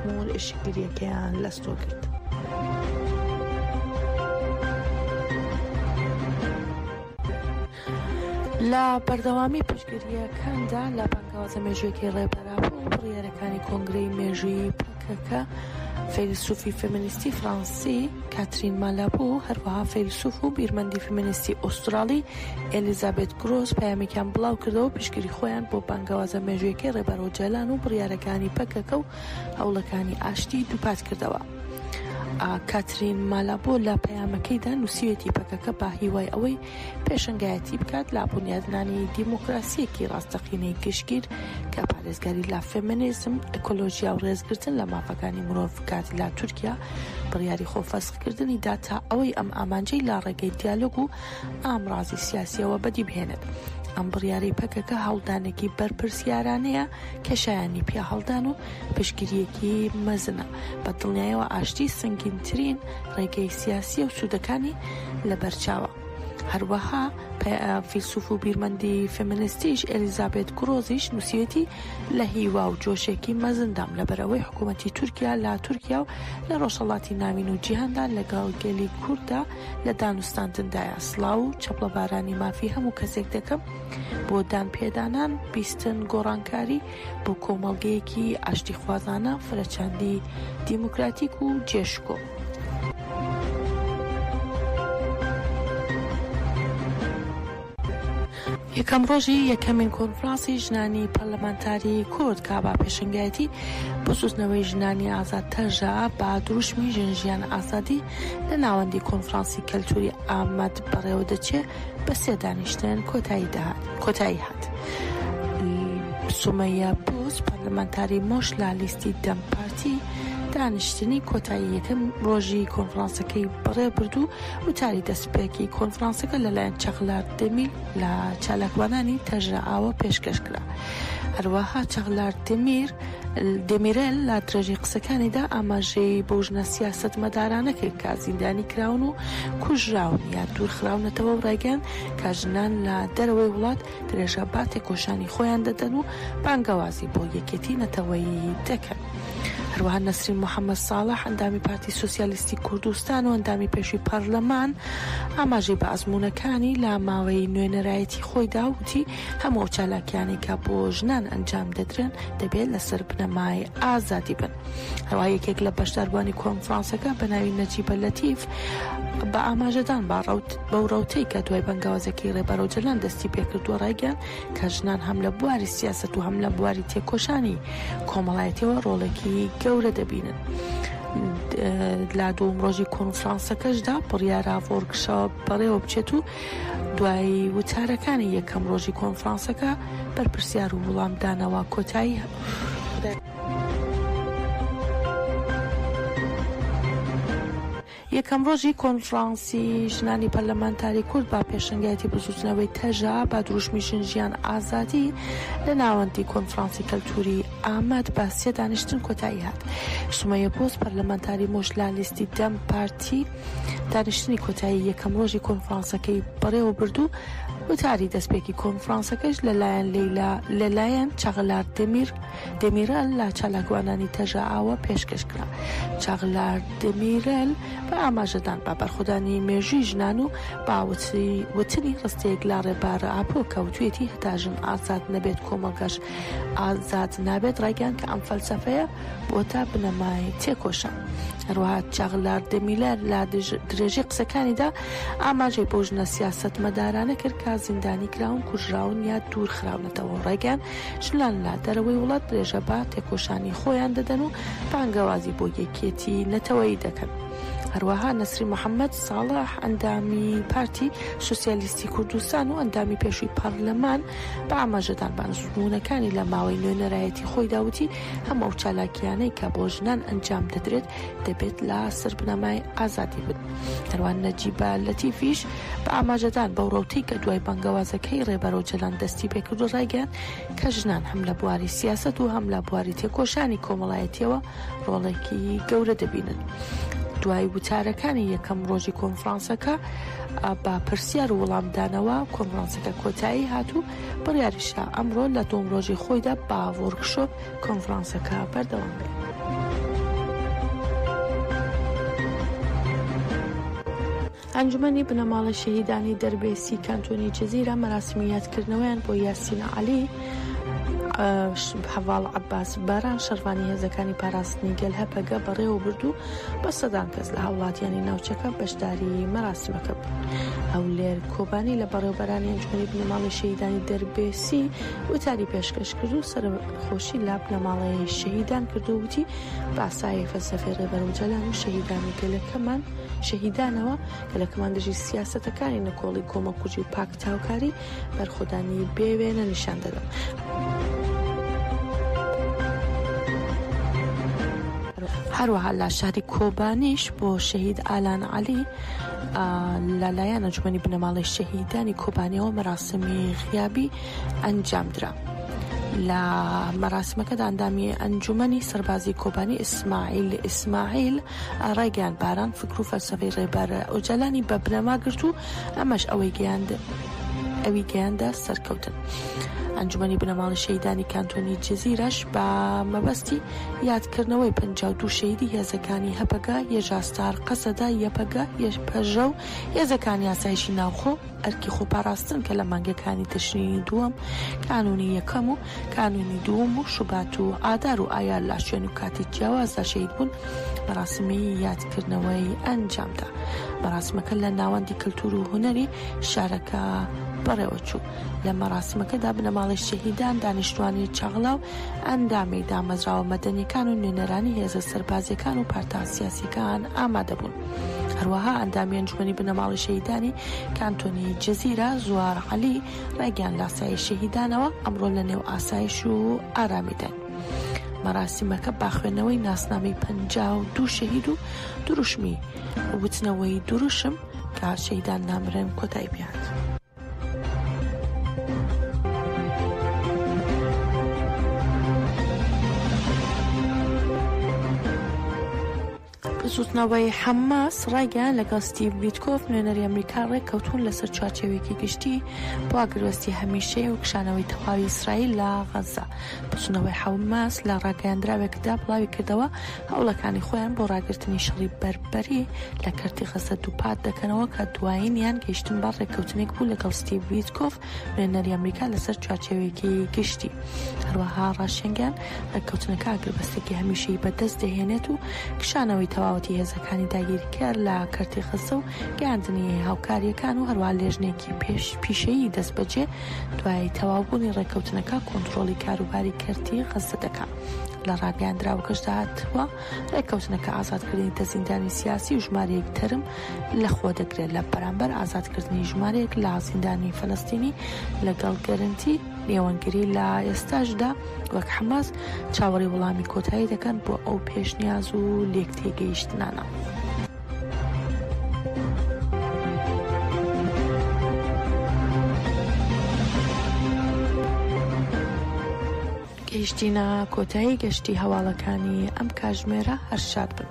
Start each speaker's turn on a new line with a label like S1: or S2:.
S1: مەخموور ئیشکگرییەکەیان لەستۆ گرت. لە بەردەوامی پشتگیرییەکاندا لە بانگەوازە مێژوویەکەی ڕێبەر ئاپۆ و بڕیارەکانی کۆنگرەی مێژوویی پەکەکە، فەیلسوفی فێمینیستی فڕانسی کاترین مالابو، هەروەها فەیلسوف و بیرمەندی فێمینیستی ئوستراڵی ئێلیزابێت گرۆس پەیامێکیان بڵاوکردەوە و پشتگیری خۆیان بۆ بانگەوازە مێژوویەکەی ڕێبەر ئۆجالان و بڕیارەکانی پەکەکە و هەوڵەکانی ئاشتی دووپاتکردەوە. کاترین مالابۆ لە پەیامەکەیدا نووسیویەتی پەکەکە بە هیوای ئەوەی پێشەنگایەتی بکات لە بونیادنانی دیموکراسییەکی ڕاستەقینەی گشتگیر کە پارێزگاری لە فێمینیزم، ئیکۆلۆژیا و ڕێزگرتن لە مافەکانی مرۆڤ بکات لە تورکیا، بڕیاری خۆ فەسخکردنی دا تا ئەوەی ئەم ئامانجەی لە ڕێگەی دیالۆگ و ئامڕازی سیاسییەوە بەدی بهێنێت. ئەم بڕیارەی پەکەکە هەوڵدانێکی بەرپرسیارانەیە کە شایانی پیاهەڵدان و پشتگیرییەکی مەزنە. بە دڵنیایەوە ئاشتی سەنگینترین ڕێگەی سیاسییە و سوودەکانی لەبەرچاوە. هەروەها فیلسوف و بیرمەندی فێمینستیش ئێلیزابێت گرۆزیش نووسیویەتی، لە هیوا و جۆشێکی مەزندام لەبەرئەوەی حکوومەتی تورکیا لە تورکیا و لە ڕۆژهەڵاتی ناوین و جیهاندا لەگەڵ گەلی کورددا لە دانوستاندندایە. سڵاو و چەپڵەبارانی مافی هەموو کەسێک دەکەم بۆ دانپێدانان، بیستن، گۆڕانکاری بۆ کۆمەڵگەیەکی ئاشتیخوازانە، فرەچاندی، دیموکراتیک و جێشکۆ. یەکەم ڕۆژی یەکەمین کۆنفرانسی ژنانی پەرلەمانتاری کورد کە بە پێشەنگایەتی بزووتنەوەی ژنانی ئازاد تەژا بە دروشمی ژن ژیان ئازادی لە ناوەندی کۆنفرانسی کەلتوری ئامەد بەڕێوەدەچێ بە سێ دانیشتن کۆتایی هات. سومەیە بۆز پەرلەمانتاری مۆش لە لیستی دەم پارتی دانیشتنی کۆتایی یەکەم ڕۆژی کۆنفرانسەکەی بەڕێوەبرد و وتاری دەستپێکی کۆنفرانسەکە لەلایەن چاغلار دەمیل لە چالاکوانانی تەژەئاوە پێشکەش کرا. هەروەها چاغلار دەمیر دێمیرێل لە درێژەی قسەکانیدا ئاماژەی بەو ژنە سیاسەتمەدارانە کرد کە زیندانی کراون و کوژراون یا دوورخراونەتەوە و ڕایگەیاند کە ژنان لە دەرەوەی وڵات درێژە بە تێکۆشانی خۆیان دەدەن و بانگەوازی بۆ یەکێتی نەتەوەیی دەکەن. هەروەها نەسرین محەمەد ساڵح، ئەندامی پارتی سۆسیالیستی کوردستان و ئەندامی پێشووی پەرلەمان، ئاماژەی بە ئەزموونەکانی لە ماوەی نوێنەرایەتی خۆیدا وتی، هەموو ئەو چالاکیانەی کە بۆ ژنان ئەنجام دەدرێن دەبێت لەسەر بنەمای ئازادی بن. هەروەها یەکێک لە بەشداربووانی کۆنفرانسەکە بە ناوی نەجیبە لەتیف بە ئاماژەدان بە ڕەوت بەو ڕەوتەی کە دوای بانگەوازەکەی ڕێبەر ئۆجەلان دەستی پێکردووە ڕایگەیاند کە ژنان هەم لە بواری سیاسەت و هەم لە بواری تێکۆشانی کۆمەڵایەتیەوە ڕۆڵێکی گەورە دەبینن. لە دووەم ڕۆژی کۆنفرانسەکەشدا بڕیارە ڤۆرکشۆپ بەڕێوە بچێت و دوای وتارەکانی یەکەم ڕۆژی کۆنفرانسەکە بەرپرسیار و وڵامدانەوە کۆتایی یەکەم ڕۆژی کۆنفرانسی ژنانی پەرلەمانتاری کورد بە پێشەنگایەتی بزووتنەوەی تەژا بە دروشمی ژن ژیان ئازادی لە ناوەندی کۆنفرانسی کەلتووری ئامەد بە سێ دانیشتن کۆتایی هات. سومەیە بۆز پەرلەمانتاری موش لە لیستی دەم پارتی دانیشتنی کۆتایی یەکەم ڕۆژی کۆنفرانسەکەی بەڕێوەبرد و وتاری دەستپێکی کۆنفرانسەکەش لەلایەن لەیلا لەلایەن چاغلار دەمیر دێمیرەل لە چالاکوانانی تەژەئاوە پێشکەش کرا. چاغلار دێمیرەل بە ئاماژەدان بە بەرخۆدانی مێژووی ژنان و بە وتنی ڕستەیەک لە ڕێبەر ئاپۆ کە وتویەتی هەتا ژن ئازاد نەبێت کۆمەڵگەش ئازاد نابێت ڕایگەیاند کە ئەم فەلسەفەیە بۆتە بنەمای تێکۆشان. هەروەها چاغلار دێمیلەر لە درێژەی قسەکانیدا ئاماژەی بەو ژنە سیاسەتمەدارانە کرد کە زیندانی کراون، کوژراون یا دوورخراونەتەوە و ڕایگەیاند ژنان لە دەرەوەی وڵات درێژە بە تێکۆشانی خۆیان دەدەن و بانگەوازی بۆ یەکێتی نەتەوەیی دەکەن. هەروەها نەسرین محەمەد ساڵح، ئەندامی پارتی سۆسیالیستی کوردستان و ئەندامی پێشووی پەرلەمان بە ئاماژەدان بە ئەزموونەکانی لە ماوەی نوێنەرایەتی خۆیدا وتی، هەموو ئەو چالاکییانەی کە بۆ ژنان ئەنجام دەدرێت دەبێت لە سەر بنەمای ئازادی بن. هەروەها نەجیبە لەتیفیش بە ئاماژەدان بەو ڕەوتەی کە دوای بانگەوازەکەی ڕێبەر ئۆجەلان دەستی پێکردو ڕایگەیاند کە ژنان هەم لە بواری سیاسەت و هەم لە بواری تێکۆشانی کۆمەڵایەتیەوە ڕۆڵێکی گەورە دەبینن. دوای وتارەکانی یەکەم ڕۆژی کۆنفرانسەکە بە پرسیار و وڵامدانەوە کۆنفرانسەکە کۆتایی هات و بڕیاریشە ئەمڕۆ لە دووەم ڕۆژی خۆیدا بە وۆرکشۆپ کۆنفرانسەکە بەردەوام بێت. ئەنجومەنی بنەماڵەی شەهیدانی دەربێسی کانتۆنی جزیرە مەراسمی یادکردنەوەیان بۆ یاسین عەلی، هەڤاڵ عەباس باران شەڕڤانی هێزەکانی پاراستنی گەل هەپەگە بەڕێوەبرد و بە سەدان کەس لە هاوڵاتیانی ناوچەکە بەشداری مەراسمەکە بوون. هەولێر کۆبانی لە بەڕێوەبەرانی ئەنجومەنی بنەماڵەی شەهیدانی دەربێسی وتاری پێشکەش کرد و سەرەخۆشی لە بنەماڵەی شەهیدان کرد و وتی، بە سایەی فەلسەفەی ڕێبەر ئۆجالان و شەهیدانی گەلەکەمان شەهیدانەوە گەلەکەمان دژی سیاسەتەکانی نکۆڵی کۆمەڵکوژی و پاکتاوکاری بەرخۆدانی بێ وێنە نیشان دەدەن. هەروەها لە شاری کۆبانیش بۆ شەهید ئالان عەلی لەلایەن ئەنجومەنی بنەماڵەی شەهیدانی کۆبانیەوە مەراسمی غیابی ئەنجامدرا. لە مەراسمەکەدا ئەندامی ئەنجومەنی سەربازی کۆبانی ئیسماعیل ئیسماعیل ڕایگەیاند باران فکر و فەلسەفەی ڕێبەر ئۆجالانی بە بنەما گرت و ئەمەش ئەوەی گەیاند ئەوی گەیاندە سەرکەوتن. ئەنجومەنی بنەماڵەی شەهیدانی کانتۆنی جزیرەش بە مەبەستی یادکردنەوەی 52 شەهیدی هێزەکانی هەپەگە، یەژاستار، قەسەدە، یەپەگە، یەپەژە و هێزەکانی ئاسایشی ناوخۆ، ئەرکی خۆپاراستن کە لە مانگەکانی تشرینی دووەم، کانوونی یەکەم و کانوونی دووەم و شوبات و ئادار و ئایار لە شوێن و کاتی جیاوازدا شەهید بوون، مەراسمی یادکردنەوەی ئەنجامدا. مەراسمەکە لە ناوەندی کەلتوور و هونەری شارەکە بەڕێوەچوو. لە مەراسمەکەدا بنەماڵەی شەهیدان، دانیشتوانی چاغڵا و ئەندامی دامەزراوە مەدەنیەکان و نوێنەرانی هێزە سەربازیەکان و پارتە سیاسیەکان ئامادەبوون. هەروەها ئەندامی ئەنجومەنی بنەماڵەی شەهیدانی کانتۆنی جزیرە زوار عەلی ڕایگەیاند لاسایی شەهیدانەوە ئەمڕۆ لە نێو ئاسایش و ئارامیداین. مەراسیمەکە بە خوێندنەوەی ناسنامەی 52 شەهید و دروشمی وتنەوەی دروشم کە شەهیدان نامرن کۆتایی پێهات. بزوتنەوەی حەماس ڕایگەیاند لەگەڵ ستیڤ ویتکۆف نوێنەری ئەمریکا ڕێککەوتوون لەسەر چوارچێوەیەکی گشتی بۆ ئاگربەستی هەمیشەیی و کشانەوەی تەواوی ئیسرائیل لە غەززە. بزوتنەوەی حەماس لە ڕاگەیاندراوێکدا بڵاویکردەوە، هەوڵەکانی خۆیان بۆ ڕاگرتنی شەڕی بەربەری لە کەرتی غەززە دووپات دەکەنەوە کە دوایینیان گەیشتن بە ڕێککەوتنێک بوو لەگەڵ ستیڤ ویتکۆف نوێنەری ئەمریکا لەسەر چوارچێوەیەکی گشتی. هەروەها ڕاشیانگەیاند، ڕێککەوتنەکە ئاگربەستێکی هەمیشەیی بەدەست دەهێنێت و کشانەوەی تەواوەتی هێزەکانی داگیرکەر لە کەرتی غەززە و گەیاندنی هاوکارییەکان و هەروەها لێژنەیەکی پیشەیی دەستبەجێ دوای تەواوبوونی ڕێککەوتنەکە کۆنترۆڵی کاروباری کەرتی غەززە دەکات. لە ڕاگەیاندراوەکەشدا هاتووە، ڕێککەوتنەکە ئازادکردنی دە زیندانی سیاسی و ژمارەیەک تەرم لەخۆدەگرێت لە بەرامبەر ئازادکردنی ژمارەیەک لە زیندانی فەلەستینی لەگەڵ گەرەنتی نێوەندگیری لە ئێستاشدا وەک حەماس چاوەڕێی وەڵامی کۆتایی دەکەن بۆ ئەو پێشنیاز و لێکتێگەیشتنانە. گەیشتینە کۆتایی گەشتی هەواڵەکانی ئەم کاژمێرە هەر شاد بن.